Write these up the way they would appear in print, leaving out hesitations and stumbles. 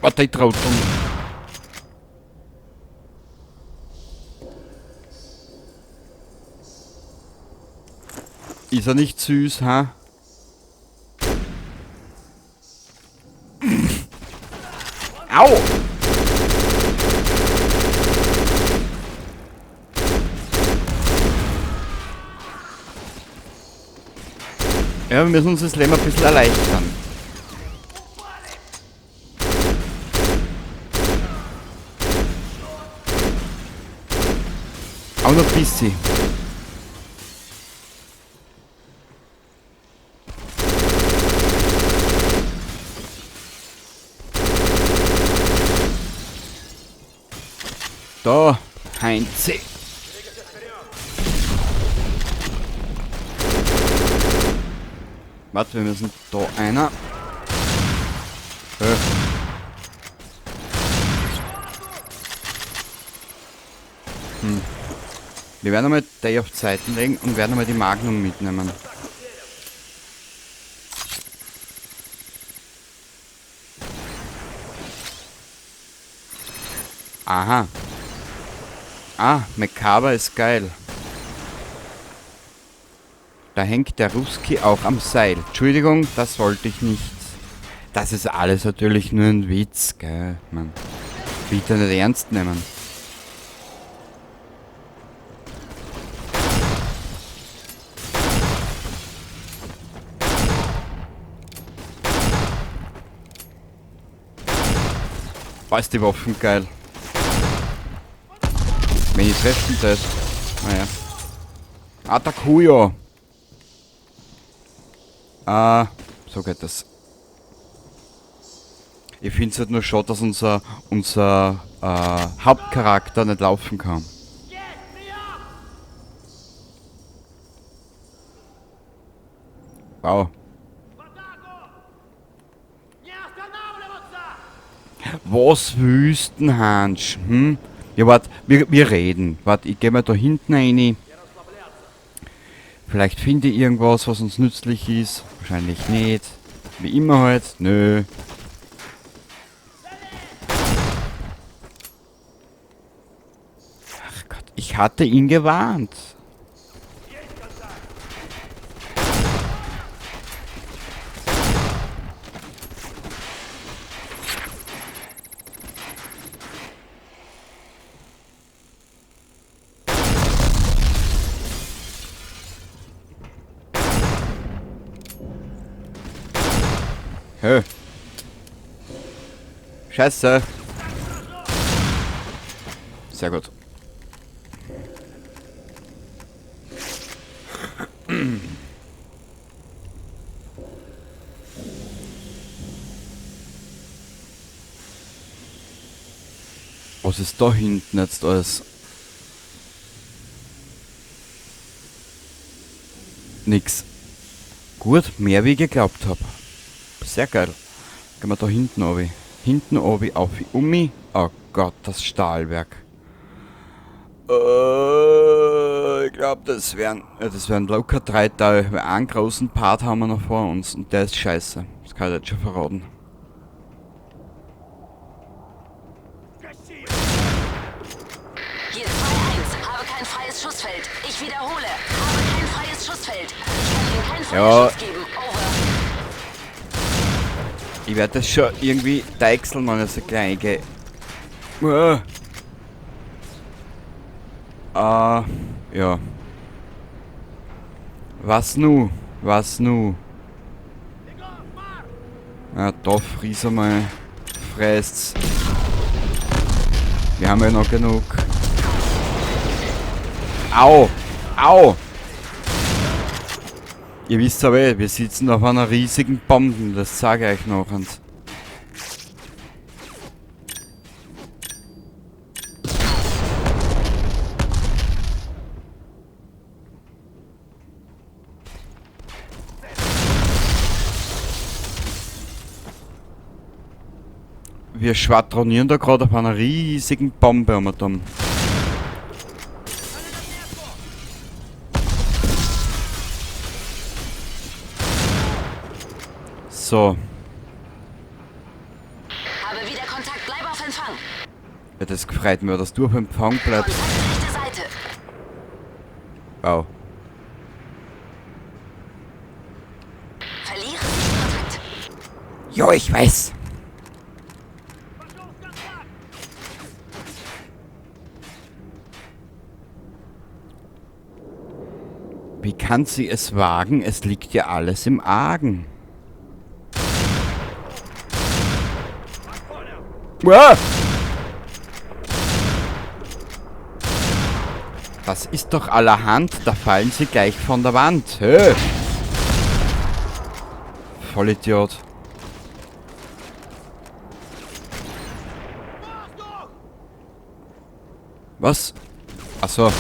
Warte, ich Trotteln. Ist er nicht süß, ha? Au! Ja, wir müssen uns das Leben ein bisschen erleichtern. Auch noch ein bisschen. Da, Heinze. Warte, wir müssen da einer. Wir werden einmal die auf die Seiten legen und werden einmal die Magnum mitnehmen. Aha. Ah, Mekaba ist geil. Da hängt der Ruski auch am Seil. Entschuldigung, das wollte ich nicht. Das ist alles natürlich nur ein Witz, gell? Man, bitte nicht ernst nehmen. Boah, ist die Waffen geil. Wenn ich treffen das. Naja. Atakuyo. Ah, so geht das. Ich find's halt nur schade, dass unser Hauptcharakter nicht laufen kann. Wow. Was Wüstenhansch? Hm? Ja, wart, wir reden. Wart, ich geh mal da hinten rein. Vielleicht finde ich irgendwas, was uns nützlich ist. Wahrscheinlich nicht. Wie immer halt. Nö. Ach Gott, ich hatte ihn gewarnt. Hä? Scheiße. Sehr gut. Was ist da hinten jetzt alles? Nix. Gut, mehr wie ich geglaubt hab. Sehr geil. Gehen wir da hinten runter. Hinten runter, auf, um mich. Oh Gott, das Stahlwerk. Ich glaub, das wären locker 3 Teile. Weil einen großen Part haben wir noch vor uns. Und der ist scheiße. Das kann ich jetzt schon verraten. Hier 2-1. Habe kein freies Schussfeld. Ich wiederhole. Habe kein freies Schussfeld. Ich kann Ihnen keinen freien Schuss geben. Over. Ich werde das schon irgendwie deichseln, wenn ich so klein gehe. Ja. Was nu? Was nu? Ja, da fries einmal. Fresst's. Wir haben ja noch genug. Au! Au! Ihr wisst aber eh, wir sitzen auf einer riesigen Bombe, das sage ich euch noch. Und wir schwadronieren da gerade auf einer riesigen Bombe um und um. So. Habe Habe wieder Kontakt. Bleib auf Empfang. Ja, das freut mich, dass du auf Empfang bleibst. Kontakt rechte Seite. Wow. Verliere Sichtkontakt. Ja, ich weiß. Wie kann sie es wagen? Es liegt ja alles im Argen. Uah! Das ist doch allerhand, da fallen sie gleich von der Wand. Hö. Vollidiot. Was? Achso.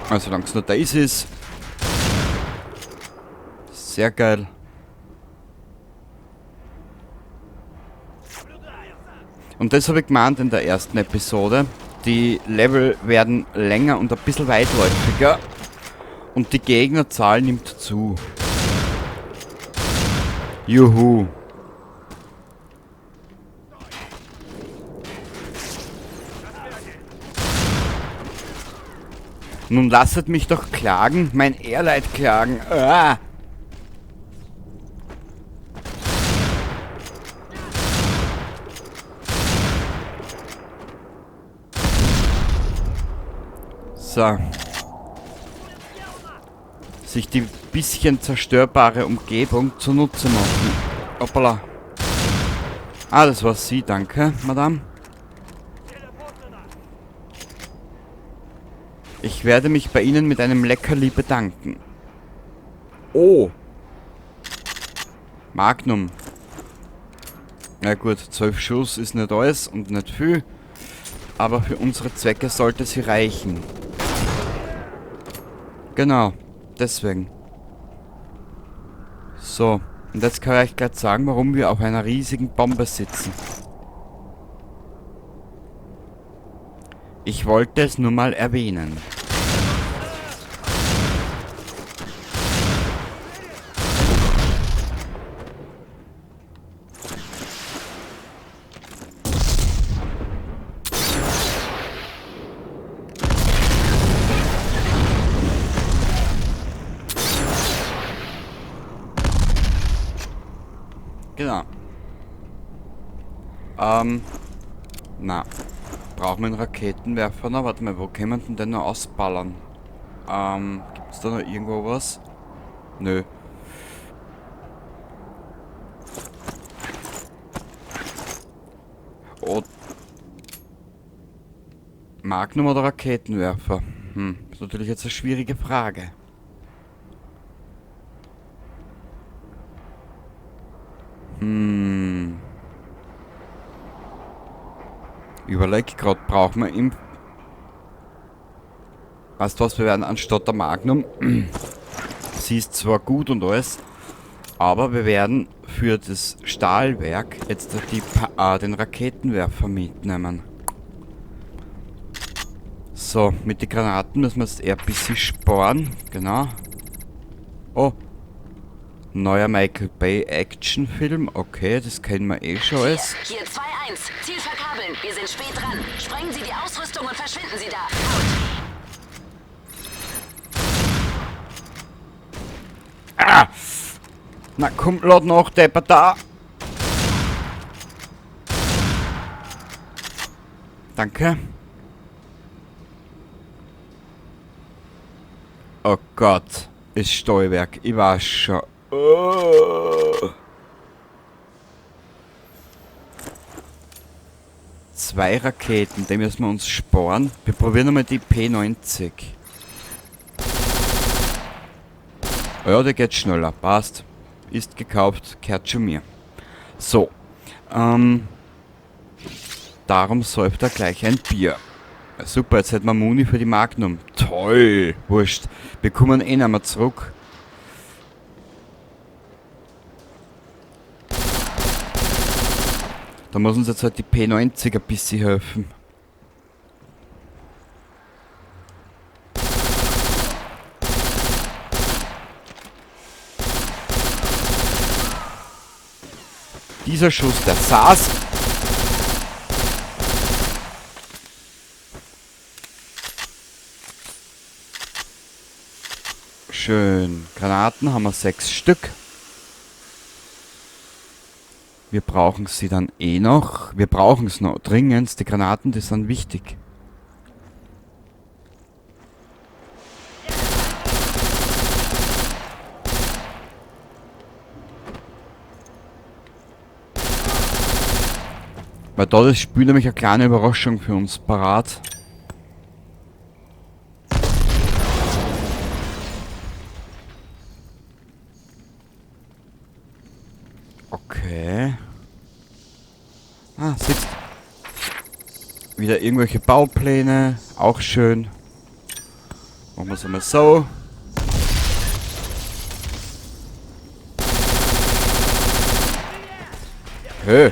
Also, solange es nur da ist. Sehr geil. Und das habe ich gemeint in der ersten Episode. Die Level werden länger und ein bisschen weitläufiger. Und die Gegnerzahl nimmt zu. Juhu. Nun lasset mich doch klagen, mein Ehrleid klagen. Ah. So. Sich die bisschen zerstörbare Umgebung zunutze machen. Hoppala. Ah, das war sie, danke, Madame. Ich werde mich bei Ihnen mit einem Leckerli bedanken. Oh. Magnum. Na gut, 12 Schuss ist nicht alles und nicht viel. Aber für unsere Zwecke sollte sie reichen. Genau, deswegen. So, und jetzt kann ich euch gleich sagen, warum wir auf einer riesigen Bombe sitzen. Ich wollte es nur mal erwähnen. Genau. Na. Brauchen wir einen Raketenwerfer noch? Warte mal, wo können wir denn noch ausballern? Gibt's da noch irgendwo was? Nö. Oh. Magnum oder Raketenwerfer? Ist natürlich jetzt eine schwierige Frage. Überleg grad, brauchen wir im... Weißt du was, wir werden anstatt der Magnum... Sie ist zwar gut und alles, aber wir werden für das Stahlwerk jetzt den Raketenwerfer mitnehmen. So, mit den Granaten müssen wir jetzt eher ein bisschen sparen. Genau. Oh. Neuer Michael Bay Actionfilm. Okay, das kennen wir eh schon alles. Hier, hier 2-1. Ziel verkabeln. Wir sind spät dran. Sprengen Sie die Ausrüstung und verschwinden Sie da. Out. Ah! Na komm, lad noch, Depper da. Danke. Oh Gott, ist Steuerwerk. Ich weiß schon. Oh. 2 Raketen, die müssen wir uns sparen. Wir probieren nochmal die P90. Oh ja, der geht schneller. Passt. Ist gekauft, gehört zu mir. So. Darum säuft er gleich ein Bier. Ja, super, jetzt hätten wir Muni für die Magnum. Toll! Wurscht. Wir kommen eh nicht mehr zurück. Da muss uns jetzt halt die P90 ein bisschen helfen. Dieser Schuss, der saß. Schön. Granaten haben wir 6 Stück. Wir brauchen sie dann eh noch. Wir brauchen es noch dringend. Die Granaten, die sind wichtig. Weil da das Spiel nämlich eine kleine Überraschung für uns parat. Okay. Ah, sitzt. Wieder irgendwelche Baupläne. Auch schön. Machen wir es einmal so. Hö.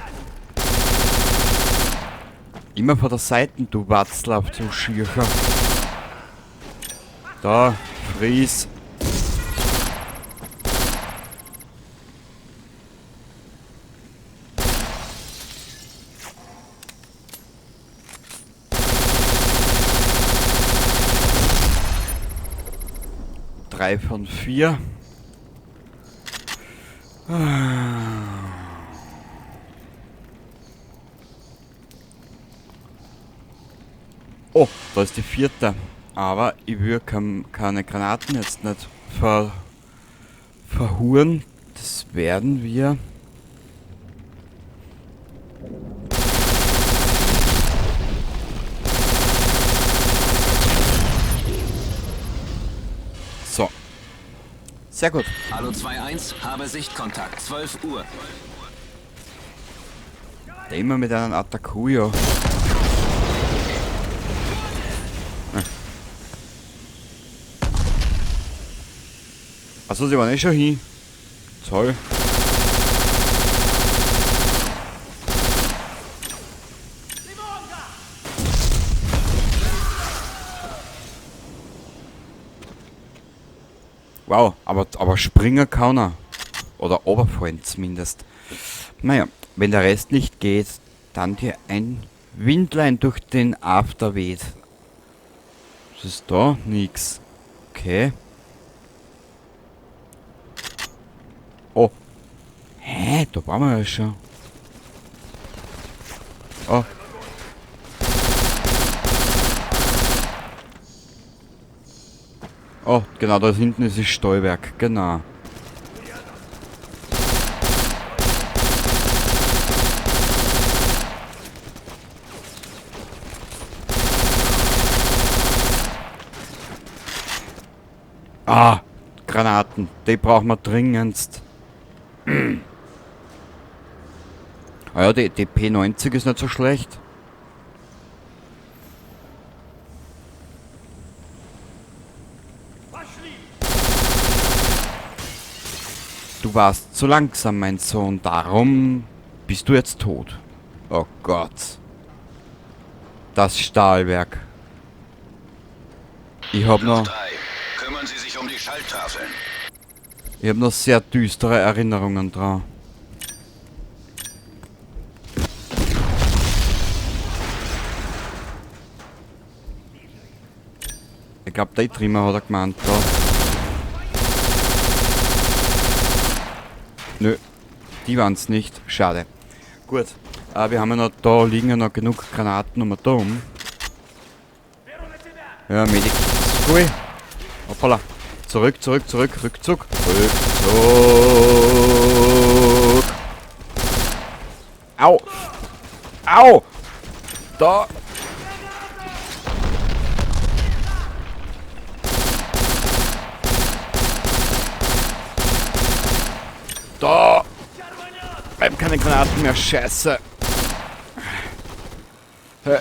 Immer von der Seite, du Watzlaw, du Schircher. Da, Fries. Drei von 4. Oh, da ist die 4. Aber ich will keine Granaten jetzt nicht verhuren. Das werden wir. So. Sehr gut. Hallo 2-1, habe Sichtkontakt, 12 Uhr. Der immer mit einem Atakuyo. Achso, sie waren eh schon hin. Toll. Wow, aber springen kann er. Oder oberfallen zumindest. Naja, wenn der Rest nicht geht, dann dir ein Windlein durch den After weht. Was ist da? Nix. Okay. Oh. Hä? Da waren wir ja schon. Oh. Oh, genau, da hinten ist das Steuerwerk. Genau. Ah, Granaten. Die brauchen wir dringendst. Ah ja, die P90 ist nicht so schlecht. Du warst zu langsam, mein Sohn. Darum bist du jetzt tot. Oh Gott. Das Stahlwerk. Ich hab noch... Kümmern Sie sich um die Schalttafeln. Ich hab noch sehr düstere Erinnerungen dran. Ich glaub, der Trimmer hat er gemeint da. Nö, die waren's nicht. Schade. Gut, wir haben ja noch, da liegen ja noch genug Granaten um und um. Ja, Medic ist cool. Hoppala. Zurück, zurück, zurück, Rückzug. Rückzug. Au. Au. Da. Da. Ich hab keine Granaten mehr. Scheiße. Hä?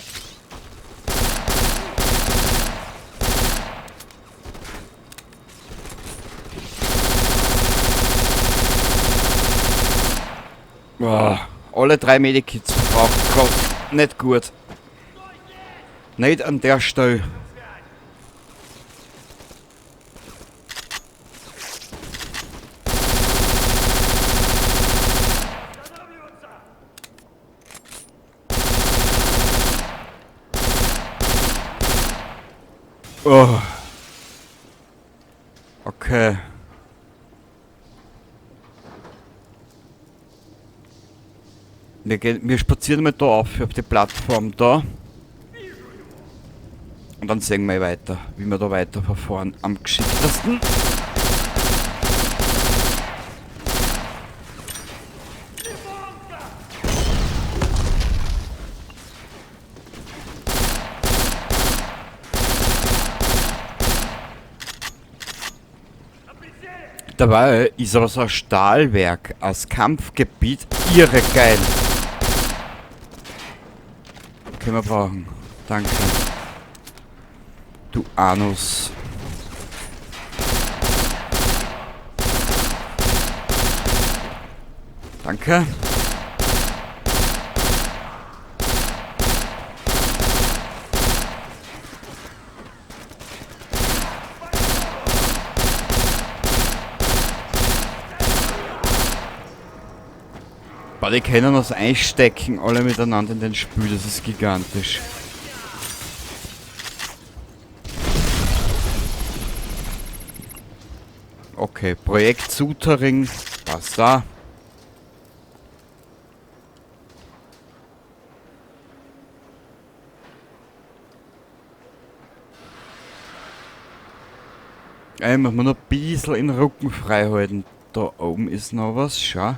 Oh, alle 3 Medikits verbraucht. Gott, nicht gut. Nicht an der Stelle. Oh. Okay. Okay. Wir spazieren mal da auf die Plattform da. Und dann sehen wir weiter, wie wir da weiter verfahren. Am geschicktesten. Dabei ist aber so ein Stahlwerk als Kampfgebiet irre geil. Können wir brauchen. Danke. Du Anus. Danke. Boah, die können uns einstecken, alle miteinander in den Spül, das ist gigantisch. Okay, Projekt Sutering, passt da. Ey, muss man noch ein bisschen den Rücken frei halten. Da oben ist noch was, schau.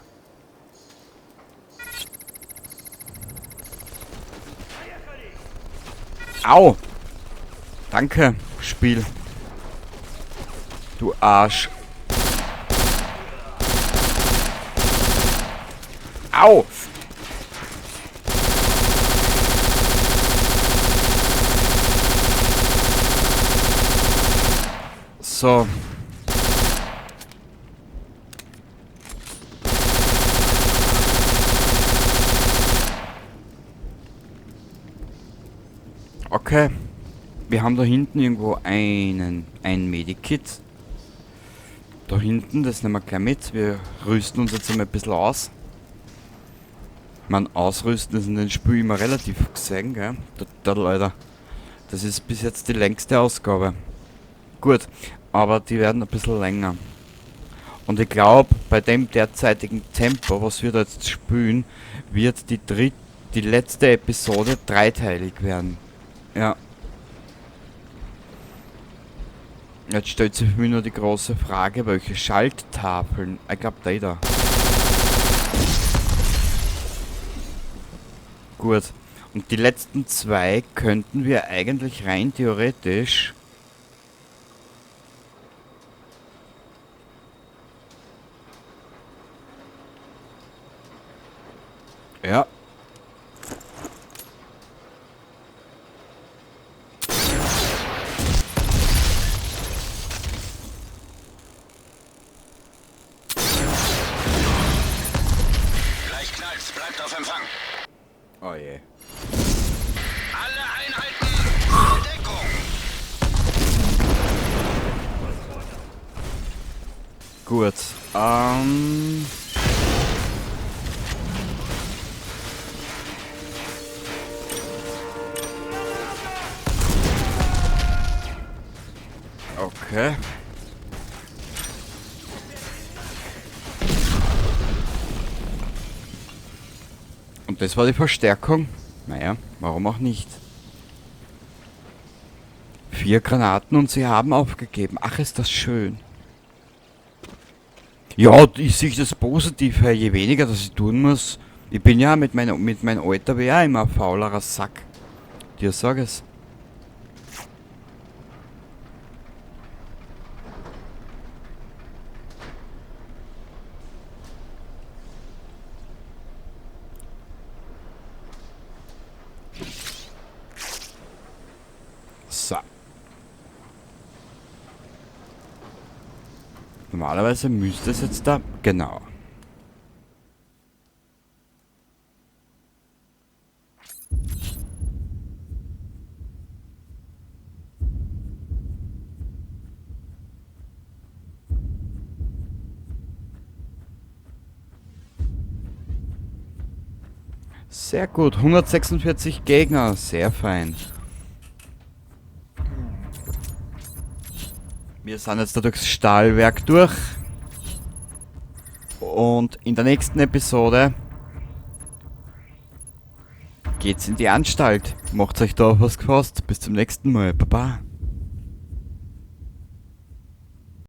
Au! Danke, Spiel. Du Arsch. Au! So. Okay. Wir haben da hinten irgendwo ein Medikit. Da hinten, das nehmen wir gleich mit. Wir rüsten uns jetzt einmal ein bisschen aus. Ich meine, ausrüsten ist in den Spiel immer relativ gesehen, gell? Total, Alter. Das ist bis jetzt die längste Ausgabe. Gut, aber die werden ein bisschen länger. Und ich glaube, bei dem derzeitigen Tempo, was wir da jetzt spielen, wird die letzte Episode dreiteilig werden. Ja. Jetzt stellt sich für mich nur die große Frage, welche Schalttafeln. Ich glaube, da da. Gut. Und die letzten zwei könnten wir eigentlich rein theoretisch... Ja. Gleich knallt's, bleibt auf Empfang. Oh je. Alle Einheiten, Deckung. Gut. Okay. Und das war die Verstärkung. Naja, warum auch nicht? 4 Granaten und sie haben aufgegeben. Ach, ist das schön. Ja, ich sehe das positiv her. Je weniger, dass ich tun muss. Ich bin ja mit meinem Alter ja immer ein faulerer Sack. Dir sag es. So. Normalerweise müsste es jetzt da... Genau. Sehr gut. 146 Gegner. Sehr fein. Wir sind jetzt da durchs Stahlwerk durch. Und in der nächsten Episode geht's in die Anstalt. Macht euch da was gefasst. Bis zum nächsten Mal. Baba.